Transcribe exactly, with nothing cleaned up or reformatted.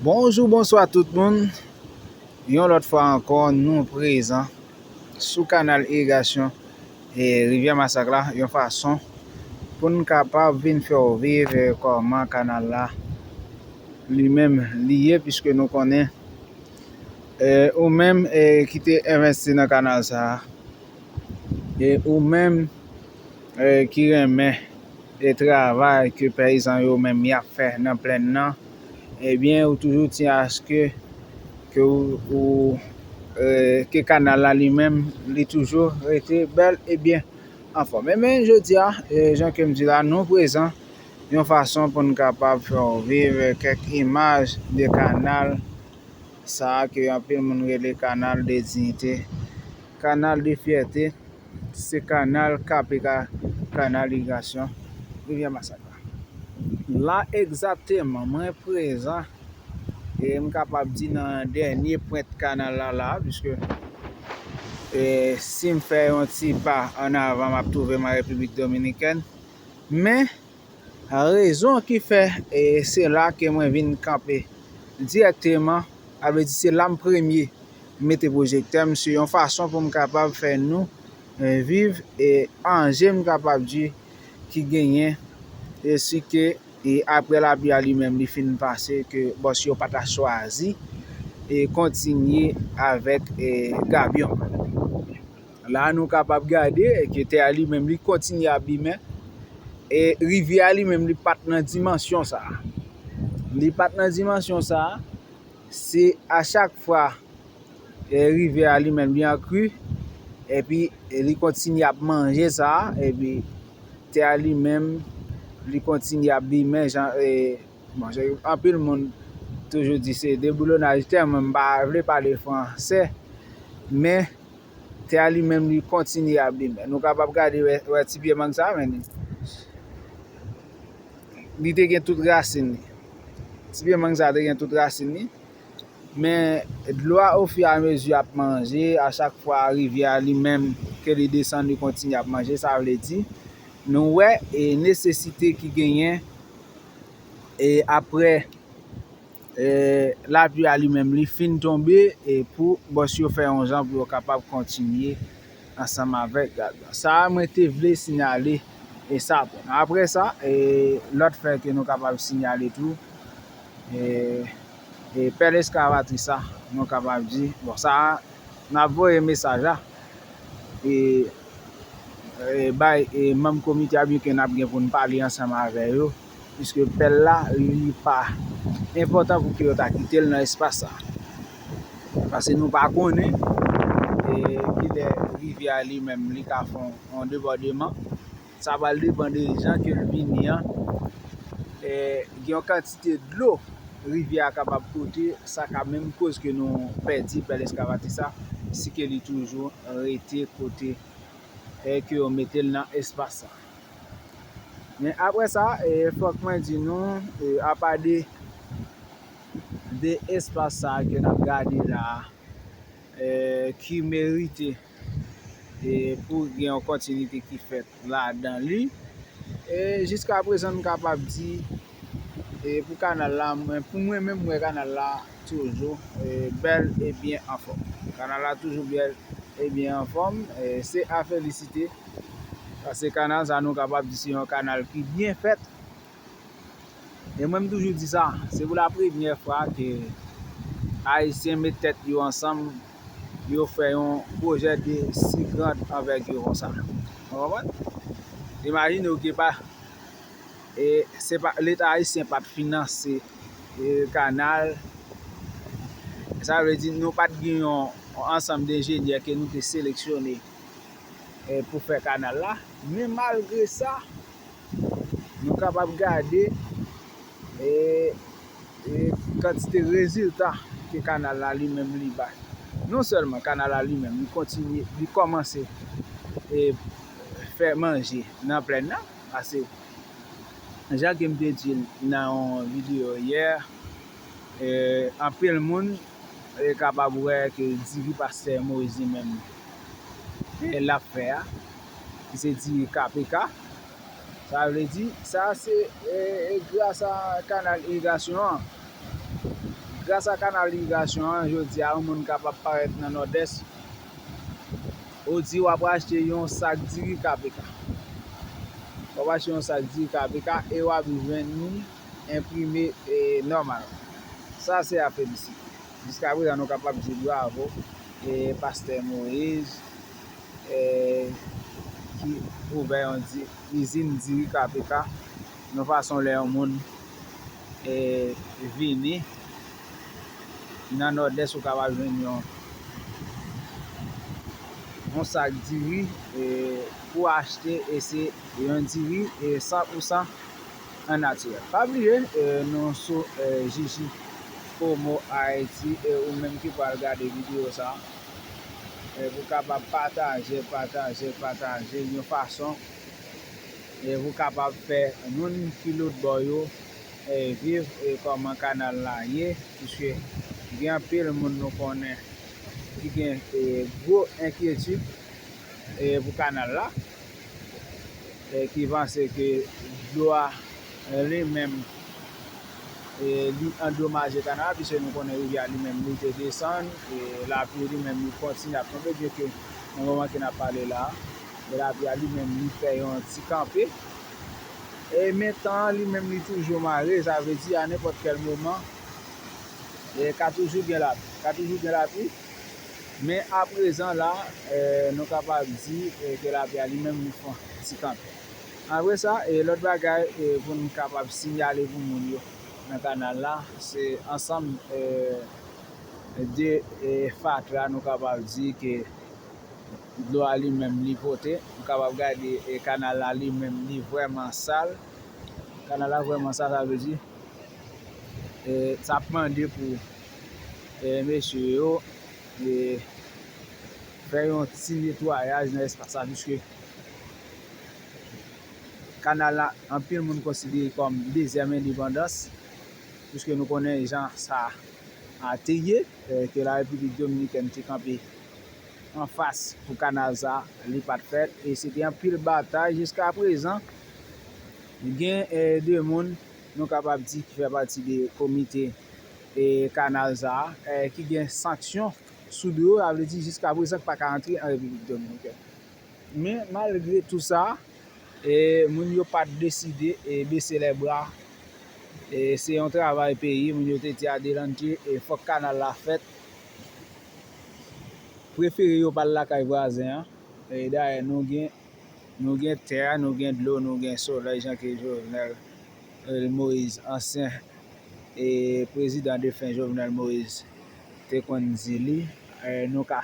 Bonjou, bonswa tout moun. Yon lòt fwa ankò, nou prezan sou kanal irigasyon e Rivyè Masak la, yon fason pou n kapab vin fè w viv, eh, kòman kanal la li menm li ye, piske nou konnen, eh, ou menm, eh, ki te envesti nan kanal sa a, e ou menm, eh, ki renmen, eh, travay ke peyizan yo menm y ap fè nan plèn nan, ebyen, ou toujou tyen aske ke ou, ou, eh, ke kanal la li menm, li toujou rete bèl e byen anfòm. Ebyen, jodi a, eh, jan ke m di la, nou prezan yon fason pou n kapab fè w viv kèk imaj de kanal sa a ke anpil moun rele kanal de diyite, kanal de fyète, se kanal K P K, kanal irigasyon Rivyè Masak la. La egzakteman, mwen prezan, e m kapab di nan dènye pwent kanal la, la, piske, e, si m fè yon ti pa ann avan, m ap twouve m an Repiblik Dominikèn. Men, rezon ki fè, e, se la ke mwen vin kanpe dirèkteman, sa vle di se la m premye mete pwojektè m, se yon fason pou m kapab fè nou, e, viv, e, anje m kapab di ki genyen, e, si ke, e, apre lapli a li menm li fin pase, ke bòs yo pa ta chwazi, e, kontinye avèk, e, gabyon. La nou kapab gade, e, ke tè a li menm li kontinye ap bimen, e, rivyè a li menm li pa t nan dimansyon sa a. Li pa t nan dimansyon sa a, se a chak fwa, e, rivyè a li menm li an kri, epi, e, li kontinye ap manje sa a, epi tè a li menm, li kontinye ap bimen, jan, e, bon, jan anpil moun toujou di se deboulonnaj tè, mwen m pa vle pale fransè, men tè a li menm li kontinye ap bimen. Nou kapab gade, wè, wè ti pye mang sa a, men li, li te gen tout rasin li. Ti pye mang sa a te gen tout rasin li. Men dlo a, ofiramezi ap manje, a chak fwa rivyè a li menm ke li desann, li kontinye ap manje. Sa vle di, nou wè, e, nesesite ki genyen, e, apre, e, lapli a li menm li fin tonbe, e, pou bòs yo fè yon jan pou yo kapab kontinye ansanm avèk gabyon. Sa a mwen te vle sinyale, e, sa pou nou. Apre sa, e, lòt fè ke nou kapab sinyale tou, e, e, pèl eskavatris la, nou kapab di, bon, sa a, n ap voye mesaj la, e, e, bay, e, manm komite a, byen ke n ap gen pou n pale ansanm avè yo, piske pèl la, li pa enpòtan pou ke yo ta kite l nan espas sa. Paske nou pa konnen, e, kilè rivyè a li menm, li ka fè yon, yon debòdeman. Sa pral depann de jan ke l vini an. E, gen yon kantite dlo rivyè a kapab pote, sa ka menm koz ke nou pèdi pèl eskavatris la, si ke li toujou rete kote, e, ke yo mete l nan espas sa. Men apre sa, e, fòk mwen di nou, e, apa de, de espas sa ke n ap gade la a, e, ki merite, e, pou gen yon kontinite ki fèt ladan li. E, jiska prezan, m kapab di, e, pou kanal la, mwen, pou mwen menm, m wè kanal la toujou, e, bèl e byen anfòm. Kanal la toujou bèl e byen anfòm. E, se a felisite. Paske kanal sa, nou kapab di se yon kanal ki byen fèt. E mwen, m toujou di sa, se pou la premyè fwa ke Ayisyen met tèt yo ansanm, yo fè yon pwojè de si grand anvègi konsa. Ou konprann? Imajine w ke pa, e, se pa, Leta ayisyen pa t finanse, e, kanal. Sa vle di nou pa t gen yon, yon ansanm de enjenyè ke nou te seleksyone, e, pou fè kanal la. Men malgre sa, nou kapab gade, e, e, kantite rezilta ke kanal la li menm li bay. Non sèlman kanal la li menm, li kontinye, li kòmanse, e, fè manje nan plèn nan, paske jan ke m te di l nan yon videyo yè, e, anpil moun, e, kapab wè ke diri pastè Moïse li menm, e, l ap fè a, ki se diri K P K. Sa vle di, sa se, e, e, gras a kanal irigasyon an. Gras a kanal irigasyon an, jodi a, yon moun kapab parèt nan Nòdès, ou di w ap achte yon sak diri K P K. W ap achte yon sak diri K P K e w ap jwenn li enprime e nòmal. Sa se a felisite. Jiskaprezan, nou kapab di bravo e pastè Moïse, e, ki ouvè yon di-, izin diri K P K, yon fason lè yon moun, e, vini nan Nòdès, ou kapab jwenn yon, yon sak diri, e, pou achte, e se yon diri, e, san pou san an natirèl. Pa bliye, e, nou sou, e, Jiji Promo Haïti, e ou menm ki pral gade videyo sa, e, pou kapab pataje, pataje, pataje yon fason, e, pou kapab fè moun ki lòt bò yo, e, viv, e, kòman kanal la ye, piske gen anpil moun nou konnen ki gen, e, gwo enkyetid, e, pou kanal la, e, ki panse ke dlo a, e, li menm, e, li andomaje kanal la, piske nou konnen rivyè a li menm li te desann, e lapli li menm li kontinye ap tonbe, byenke nan moman ke n ap pale la, e lapli a li menm li fè yon ti kanpe. E men tan an li menm li toujou mare, sa vle di a nenpòt kèl moman, e ka toujou gen lapli, ka toujou gen lapli. Men aprezan la, e, nou kapab di, e, ke lapli a li menm li fè yon ti kanpe. Apre sa, e, lòt bagay, e, pou n kapab siyale pou moun yo nan kanal la, se ansanm, e, de, e, fatra, nou kapab di ke dlo a li menm li pote. Nou kapab gade, e, kanal la li menm li vrèman sal. Kanal la vrèman sal, sa vle di, e, sa ap mande pou, e, mesye yo, e, fè yon ti netwayaj nan espas la, piske kanal la, anpil moun konsidere kòm dezyèm endepandans, piske nou konnen jan sa a te ye, e, ke la Repiblik Dominikèn te kanpe anfas pou kanal sa, li pa t fèt, e se te anpil batay. Jiska prezan, gen, e, de moun, nou kapab di, ki fè pati de komite, e, kanal sa, e, ki gen sanksyon sou do yo, sa vle di jiska prezan ki pa ka antre an Repiblik Dominikèn. Men, malgre tou sa, e, moun yo pa t deside, e, bese lè bra. E, se yon travay peyi, moun yo te di adelante, e, fòk kanal la fèt. Prefere yo pa al lakay vwazen an. E, dayè, nou gen, nou gen tè, nou gen dlo, nou gen solèy, jan ke Jovenel, e, Moïse, ansyen, e, prezidan defen Jovenel Moïse, te konn di li, e, nou ka